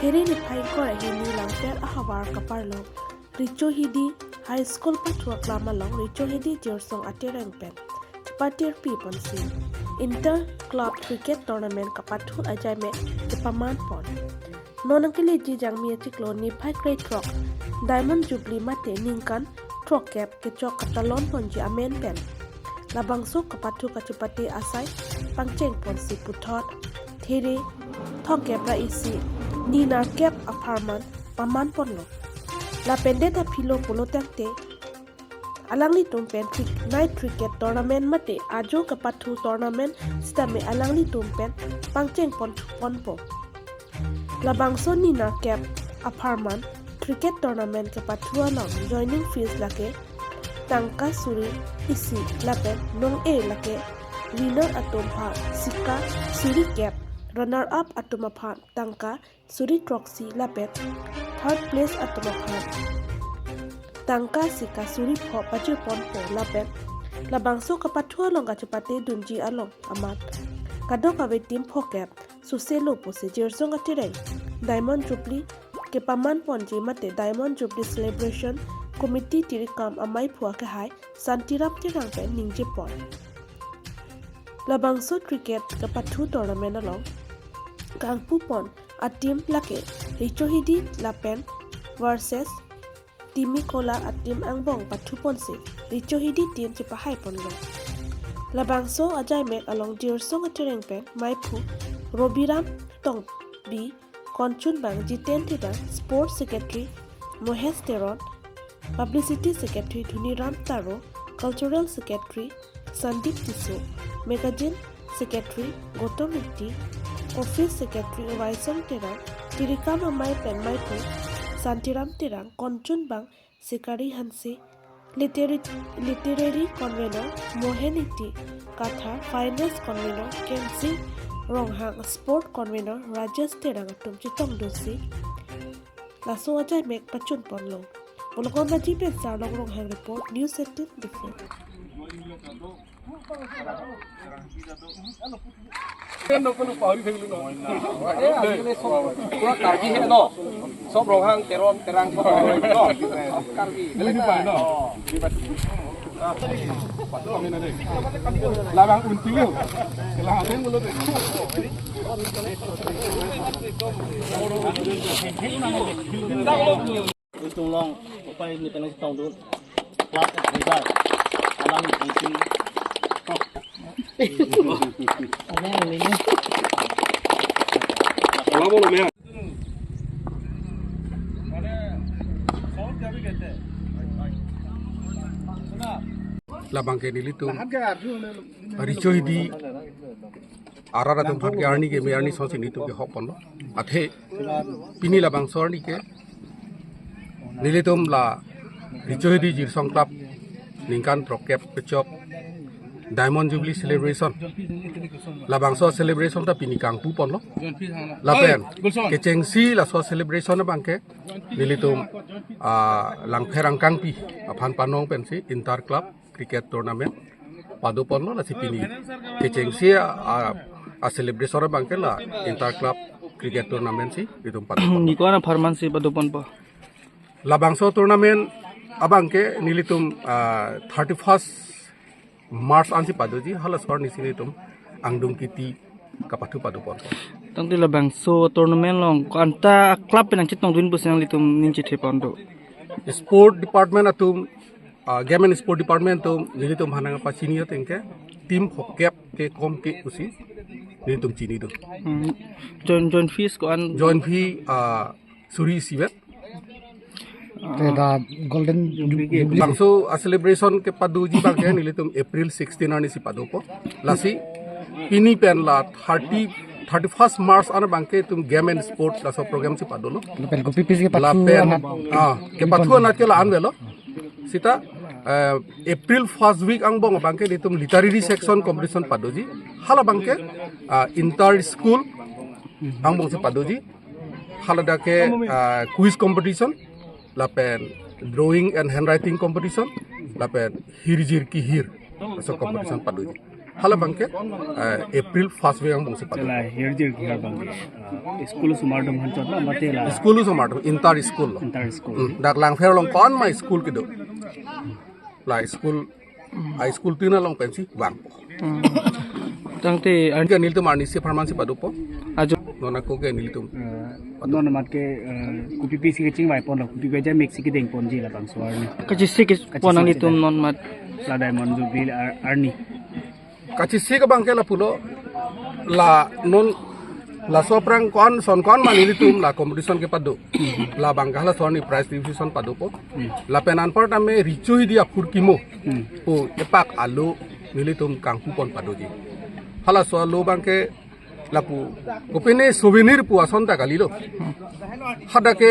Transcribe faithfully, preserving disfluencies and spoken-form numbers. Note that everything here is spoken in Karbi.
Here niphai ingkoi ra hini Langpher ahavar kaparlo Richo Hidi High School pathu aklam along Richo Hidi Jirsong atereng pen chepatirpi ponsi Inter Club Cricket Tournament kapathu ajai mek kepaman pon. Non nangkeleji Jangmi achiklo niphai krethrok Diamond Jubilee mate ningkan throkkep kechok katalon ponji amen pen labangso kapathu kachepate asai pangcheng ponsi puthot There throkkep ra isi ni nerkep apharman paman ponlo. Lapen det aphilo pulo tangte alanglitum pen tri- night cricket tournament mate ajo kapathu tournament sitame alanglitum pen pangcheng pon ponpo. Labangso ni nerkep apharman cricket tournament kapathu along joining fees lake tangka suri isi lapen nong-e lake winner atum aphan sika suri kep, runner up atum aphan tangka suri throksi lapen third place atum aphan tangka sika suri pho pajir ponpo lapen labangso kapathu along kachepate dunji along amat kadokave team phokep suse lo pusi Jirsong atereng Diamond Jubilee kepaman ponji mate Diamond Jubilee Celebration Committee tirikam amaiphu akehai Santiram Terang pen ningje pon. Labangso cricket kapathu tournament along kangpu pon a team lake Richo Hidi lapen versus Timi Kola a team angbong pathu ponsi Richo Hidi team chepahai ponlo. Labangso ajai mek along Jirsong atereng pen maiphu Robiram Tongbi, konchunbang Jiten Terang, Sports Secretary Mohesh Teron, Publicity Secretary Dhuniram Taro, Cultural Secretary Sandeep Tisso, Magazine Secretary Gautam Ingti, Office Secretary Waisong Terang, tirikam amei pen maiphu Santiram Terang, konchunbang Sikari Hanse, Literary, Literary Convener Mohen Ingti Kathar, Finance Convener Kensing Ronghang, Sport Convener Rajesh Terang atum chetongdunsi laso ajai mek pachun ponlo. Pulokon Baji pen Sarlok Ronghang report, News eighteen Diphu. পুৰা কাৰ্বি হে ন? চব ৰংহাং, তেৰণ, তেৰাং, চব Karbi. Labang until lang. Labang until lang. Ilitum along upai ni penang tongdun. Plat leader. Alam penting. Alam boleh ya. Labang ke nelitum Richo Hidi arat atum aphan ke arni ke me arni songsi nelitum ke hok ponlo. Athe pini labangso arni ke nelitum la Richo Hidi Jirsong Club ningkan throkkep kechok Diamond Jubilee Celebration. Labangso celebration ta pini kangpu ponlo. Lapen kechengsi laso celebration abang ke nelitum, ah, Langpher angkangpi aphan panong pensi Inter Club Cricket Tournament pado ponlo, lasi pini kechengsi a, a, a celebration abang ke la Inter Club Cricket Tournament si itum pado ponlo. Ni ko-an apharman si pado ponpo? Labangso tournament abang ke nelitum, ah, thirty-first March ansi padoji, halaso arni si nelitum angdung kiti kapathu pado pon. Tangte labangso tournament along ko-anta club pen nangchetongdun pusi nanglitum ning chethe pon do? Sport department atum, ah, Game and Sport department atum nelitum aphan nangpachini ateng ke team phokep kekom ke pusi nelitum chinidun. Hmm. Join, join fees ko-an? Join fee, ah, suri isi vet. Te da Golden Jubilee. Labangso a celebration kepadoji abang ke nelitum April sixteen arni si padopo. Lasi pini pen la thirty, thirty-first March an abang ke itum Game and Sport laso program si padolo. Lapen kopi pisi kepathu, lapen anat, ah, kepathu anat ke la-an avelo. Sita, eh, April first week angbong abang ke itum literary section competition padoji. Hala abang ke, ah, inter school angbong si padoji. Haladak ke, ah, quiz competition, lapen drawing and handwriting competition, lapen hirjir kihir laso competition padoji. Hala abangke eh, April first week angbongsi pado. Tela hirjir kihar bang. School osomar atum aphan chot na mate la School osomar atum, inter school lo. Inter school. Hmm, dak Langpher along ko-an ma school kedo. La school, a school tin along pensi vangpo. Tangte an Anke nelitum arnisi apharman si padopo. Ajo Non ako ke nelitum. Eh, non amat ke eh, kopi pisi kachingvai ponlo, kopi pisi mix si kedeng ponji labangso arni. Kachesik pon nanglitum non mat. La Diamond Jubilee ar- arni. Kachesik abangke lapulo, la non laso aphrang ko-an son ko-an ma nelitum la competition kepado. Labangke halaso arni prize distribution padopo. Lapen anparta me Richo Hidi aphurkimo pu epak alo nelitum kangpu pon padoji. Halaso alo abangke lapu kopine souvenir pu ason ta kalilo. Hadak ke